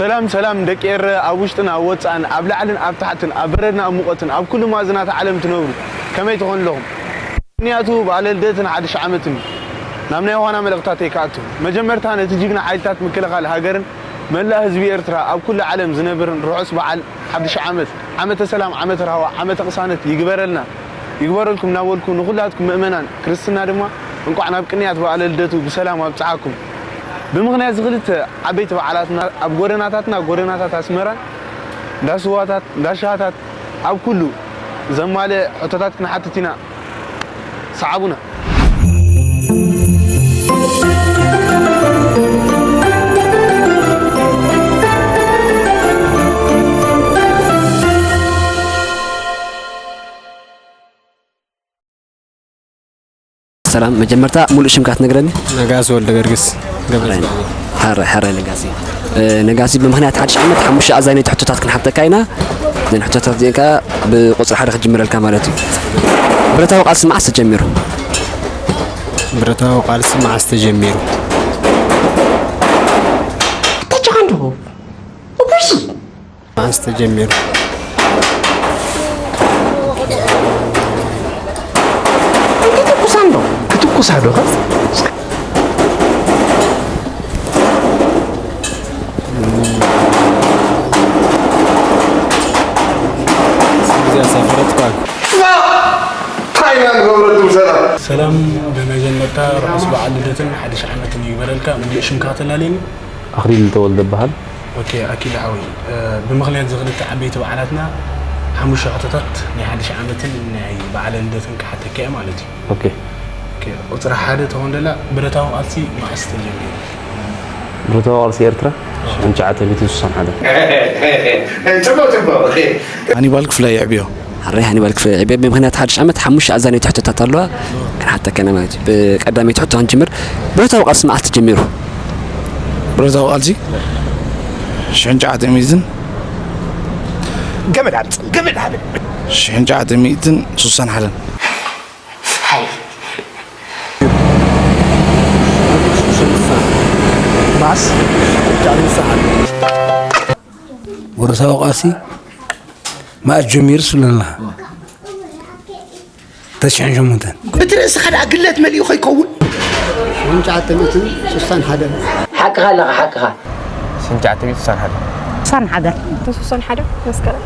ሰላም ሰላም ደቂ ኤረ፣ ኣብ ውሽጥን ኣብ ወጻእን፣ ኣብ ላዕልን ኣብ ታሕትን፣ ኣብ በረድን ኣብ ሙቐትን፣ ኣብ ኩሉ ማእዝናት ዓለም ትነብሩ፣ ከመይ ትኾኑ ኣለኹም? ቅንያቱ በዓለ ልደትን ሓድሽ ዓመትን እዩ። ናብ ናይ ዮሃና መልእኽታተይ ክኣቱ፣ መጀመርታ ነቲ ጅግና ሓይልታት ምክልኻል ሃገርን መላእ ህዝቢ ኤርትራ ኣብ ኩሉ ዓለም ዝነብርን ርሑስ በዓል ሓድሽ ዓመት፣ ዓመተ ሰላም፣ ዓመተ ራህዋ፣ ዓመተ ቅሳነት ይግበረልና፣ ይግበረልኩም እናበልኩ፣ ንኹላትኩም ምእመናን ክርስትና ድማ እንቋዕ ናብ ቅንያት በዓለ ልደቱ ብሰላም ኣብጽሓኩም። ብምኽንያት እዚ ክልተ ዓበይቲ በዓላትና ኣብ ጎደናታትና፣ ጎደናታት ኣስመራን እንዳ ስዋታት፣ እንዳ ሻሃታት፣ ኣብ ኩሉ ዘማልእ ሕቶታት ክንሓትት ኢና። ሰዓቡና። ሰላም፣ መጀመርታ ሙሉእ ሽምካ ትነግረኒ? ነጋሲ ወልደ ገርግስ። ገበዝ። ሓራይ፣ ሓራይ ነጋሲ። እ፣ ነጋሲ፣ ብምኽንያት ሓድሽ ዓመት ሓሙሽተ ኣዛነይቲ ሕቶታት ክንሓተካ ኢና። እዘን ሕቶታት እዚአን ከኣ ብቁጽሪ ሓደ ክጅምረልካ ማለት እዩ። ብረታዊ ቃልሲ መዓስ ተጀሚሩ? ብረታዊ ቃልሲ መዓስ ተጀሚሩ? ተቻኻንዶ? ኦፕሬሽን! መዓስ ተጀሚሩ? ክትኩሳ እንዶ? ክትኩሳ ዶ? እዚኣ ሳፈረትኳ። ታይላንድ ገብረቱ ሰላም። ሰላም፣ ብመጀመርታ ርሑስ በዓል ልደትን ሓድሽ ዓመትን ይግበረልካ። ሙሉእ ሽምካ ተላለየኒ። ኣኽሊል ተወልደ እበሃል። ኦኬ፣ ኣኪል ሓወይ፣ እ፣ ብምኽንያት እዚ ክልተ ዓበይቲ በዓላትና ሓሙሽተ ሕቶታት ናይ ሓድሽ ዓመትን ናይ በዓለ ልደትን ክሓተካ እየ ማለት እዩ። ኦኬ። ኦኬ፣ ቁጽሪ ሓደ ትኸውን ደላ ብረታዊ ቃልሲ መዓስ ተጀሚሩ? ብረታዊ ቃልሲ ኤርትራ ሽሕን ትሽዓተ ሚእትን ስሳን ሓደን። ጽቡቕ፣ ጽቡቕ። ኦኬ። ሃኒባል ክፍለ ይዕብዮ። ሓራይ ሃኒባል ክፍለ ይዕብዮ። ብምኽንያት ሓድሽ ዓመት ሓሙሽተ ኣዛነይቲ ሕቶታት ኣለዋ። ክንሓተካ ኢና ማለት እዩ። ብቀዳመይቲ ሕቶ ክንጅምር። ብረታዊ ቃልሲ መዓስ ተጀሚሩ? ብረታዊ ቃልሲ ሽሕን ትሽዓተ ሚእትን ገመድ ዓብጽ፣ ገመድ ዓብጽ። ሽሕን ትሽዓተ ሚእትን ስሳን ሓደን። ሓይ። መዓስ? ብረታዊ ቃልሲ መዓስ ጀሚሩ ስብለና? ተስዓን ሸሞንተን። እቲ ርእስኻ ደኣ ግለት መሊኡ ከይከውን። ሽሕን ትሽዓተ ሚእትን ስሳን ሓደን። ሓቅኻ ኣለኻ፣ ሓቅኻ። ሽሕን ትሽዓተ ሚእትን ስሳን ሓደን። ስሳን ሓደን። ስሳን ሓደ መስከረም።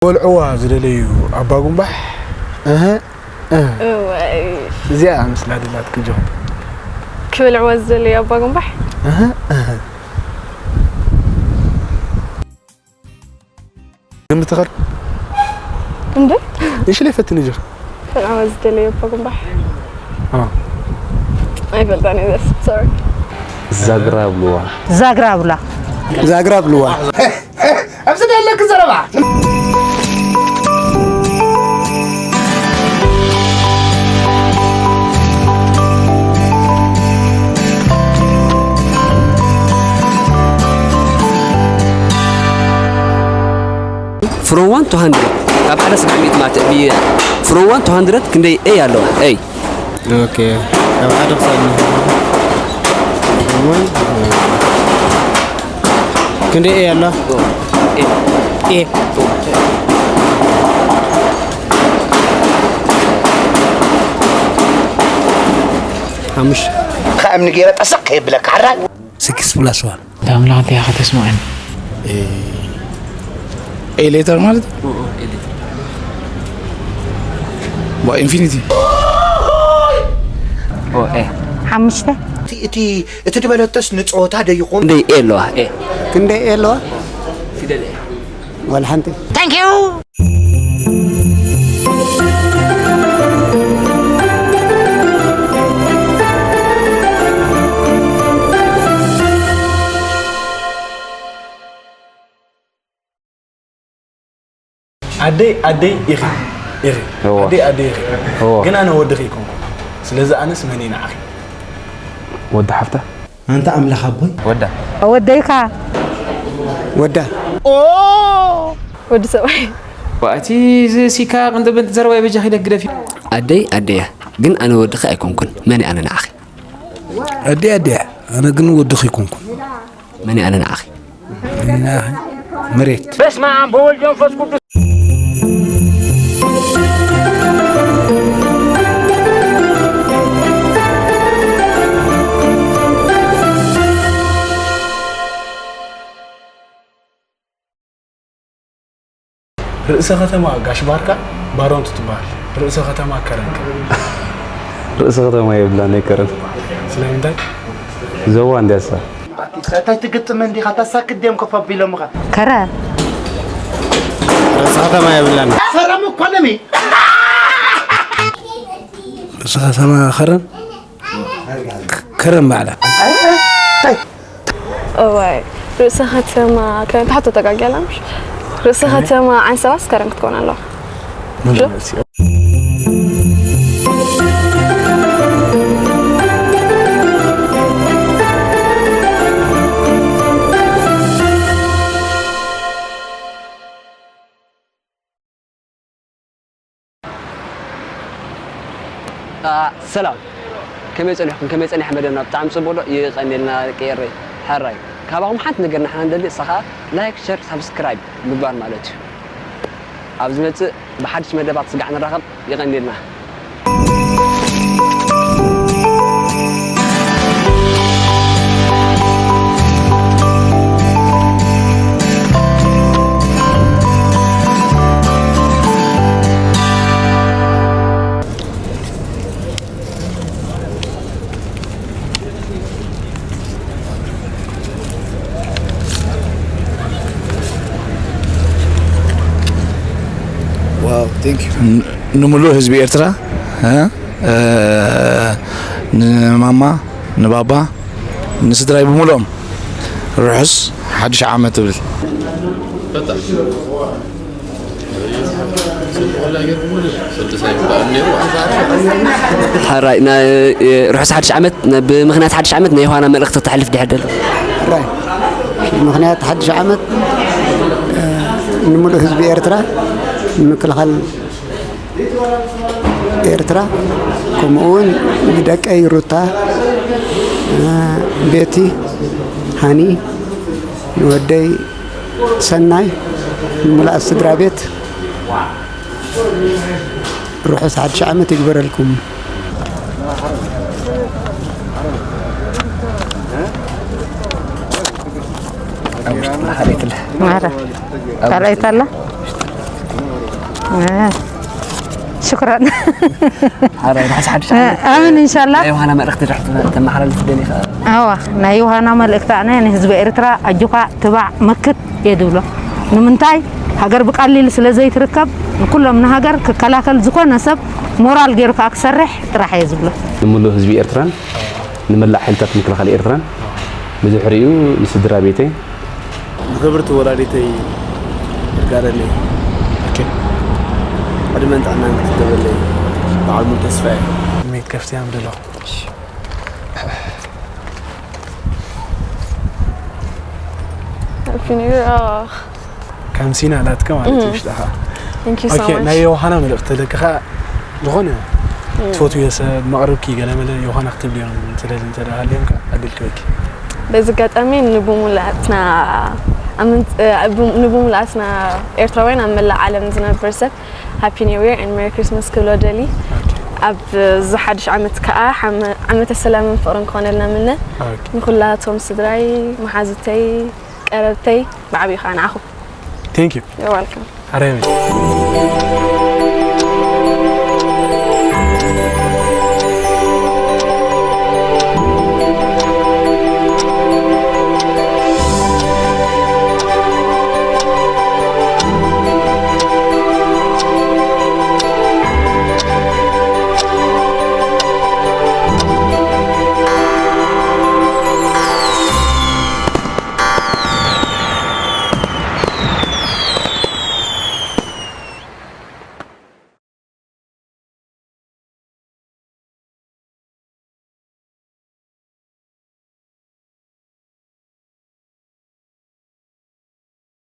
ክበልዕዋ ዝደለዩ ኣባ ጉንባሕ። እህ፣ እህ። እዋይ። እዚኣ ምስላ ደላት ክጆ። ክበልዕዋ ዝደለዩ ኣባ ጉንባሕ። እህ፣ እህ። ግምት ተኸር። እንዴ? እሺ፣ ለይ ፈትን ይጅር። ክበልዕዋ ዝደለዩ ኣባ ጉንባሕ። አ። ኣይፈልጣን እየ፣ ሶሪ። ዛግራ ብልዋ። ዛግራ ብላ። ዛግራ ብልዋ። ኣብዚ ደለክ ዘረባ። From one to hundred፣ ካብ ሓደ ስጋዕ ሚእቲ ማለት ብየ-፣ from one to hundred ክንደይ A ኣለዋ? A። ኦኬ፣ ካብ ሓደ ክሳብ ሚእቲ። ክንደይ A ኣላ? A። A። ሓሙሽተ። ከእምኒ ገይረ ጠሰቕ ከየብለካ ሓራይ። Six plus one። እታ ኣምላኽ እንታይ ኢኻ ተስምዓኒ? ኤሌተር ማለት? ዋ፣ ኢንፊኒቲ። ኦ፣ ኤ። ሓሙሽተ። እቲ፣ እቲ፣ እቲ ዝበለቶስ ንጸወታ ዶ ይኹን? ክንደይ ኤ ኣለዋ? ኤ። ክንደይ ኤ ኣለዋ? ፊደል ኤ። ዋላ ሓንቲ። Thank you። ኣደይ፣ ኣደይ ኢኺ፣ ኢኺ። እወ። ኣደይ፣ ኣደይ ኢኺ። እወ። ግን ኣነ ወድኺ ኣይኮንኩን። ስለዚ ኣነስ መን እየ ንዓኺ? ወዲ ሓፍታ? ኣንታ ኣምላኽ ኣቦይ። ወዳ። ወደይካ። ወዳ ወዲ ሰብኣይ ዋእቲ ዝሲካ ቅንጥብን ዘረባ ይበጃ ኪደ ግደፊ ኣደይ ኣደያ ግን ኣነ ወድኺ ኣይኮንኩን መን ኣነ ንዓኺ ኣዲ ኣዲያ ኣነ ግን ወድኺ ይኮንኩን መን ኣነ ንዓኺ መሬት በስመ አብ ወወልድ ወመንፈስ ቅዱስ ርእሰ ከተማ ጋሽ ባርካ ባሮንቱ ትበሃል። ርእሰ ከተማ ከረን ከ? ርእሰ ከተማ የብላን ናይ ከረን። ስለምንታይ? ዞባ እንዲያሳ። እንታይ ትግጥም እንዲኻ ታሳክት ድዮም ኮፍ ኣቢሎምኻ? ከረ ርእሰ ከተማ የብላን። ፈረሙ እኮ ነሚ ርእሰ ከተማ ከረን ከረን ባዕላ እዋይ ርእሰ ከተማ ከረን ተሓቶ ተጋጊያላ ምሽ ርእሰ ከተማ ዓንሰባስ ከረን ክትኮን ኣለዋ ሰላም ከመይ ጸኒሕኩም ከመይ ጸኒሐ መደብና ብጣዕሚ ጽቡቅ ዶ ይቀኒልና ደቂ ኤረይ ሕራይ ካባኹም ሓንቲ ነገር ንሕና ንደሊ እሳ ከዓ ላይክ ሸር ሳብስክራይብ ምግባር ማለት እዩ ኣብ ዝመጽእ ብሓድሽ መደባት ስጋዕ ንራኸብ ይቀኒልና ንምሉእ ህዝቢ ኤርትራ ንማማ ንባባ ንስድራይ ብምሉኦም ርሑስ ሓድሽ ዓመት እብል። ሓራይ ርሑስ ሓድሽ ዓመት ብምኽንያት ሓድሽ ዓመት ናይ ዮሃና መልእኽቲ ተሕልፍ ድሕር ደሎ ምኽንያት ሓድሽ ዓመት ንምሉእ ህዝቢ ኤርትራ ንምክልኻል ኤርትራ ከምኡ እውን ንደቀይ ሩታ ቤቲ ሃኒ ንወደይ ሰናይ ንምሉኣት ስድራ ቤት ርሑስ ሓድሽ ዓመት ይግበረልኩም። ካልኣይት ኣላ ሽክራን ሓራይ ርሑስ ሓድሽ ዓመት ኣምን እንሻላ ናይ ዮሃና መልእኽቲ ድሕር ተመሓላልፍ ደሊኻ ኣዋ ናይ ዮሃና መልእክቲ ኣነ ንህዝቢ ኤርትራ ኣጆኻ ትባዕ መክት እየ ዝብሎ ንምንታይ ሃገር ብቃሊል ስለ ዘይትርከብ ንኩሎም ንሃገር ክከላከል ዝኾነ ሰብ ሞራል ገይሩ ከዓ ክሰርሕ ጥራሕ እየ ዝብሎ ንምሉእ ህዝቢ ኤርትራን ንመላእ ሓይልታት ምክልኻል ኤርትራን ብድሕሪኡ ንስድራ ቤተይ ንክብርቲ ወላዲተይ ይርጋለለይ ዕድመን ጥዕናን ክትገብረለይ በዓል ሙሉ ተስፋ እየ። መይት ከፍትያ ምድሎ Happy New Year. ከም ሲና ናትከ ማለት እዩ ሽጣኻ ናይ ዮሃና መልእኽቲ ለክኻ ዝኾነ ትፈትዮ ሰብ መቕርብኪ ገለመለ ዮሃና ክትብልዮም ትደሊ እንተ ሃልዮም ኣድልክበኪ በዚ ኣጋጣሚ ንብሙላትና ንብሙላትና ኤርትራውያን ኣብ መላእ ዓለም ዝነብር ሰብ ሃፒ ኒው ር ን ሜሪ ክሪስማስ ክብሎ ደሊ ኣብ ዝሓድሽ ዓመት ከዓ ዓመተ ሰላምን ፍቅርን ክኾነልና ምነ ንኩላቶም ስድራይ መሓዙተይ ቀረብተይ ብዓብዩ ከዓ ንዓኹም Thank you. You're welcome. ኣረሚ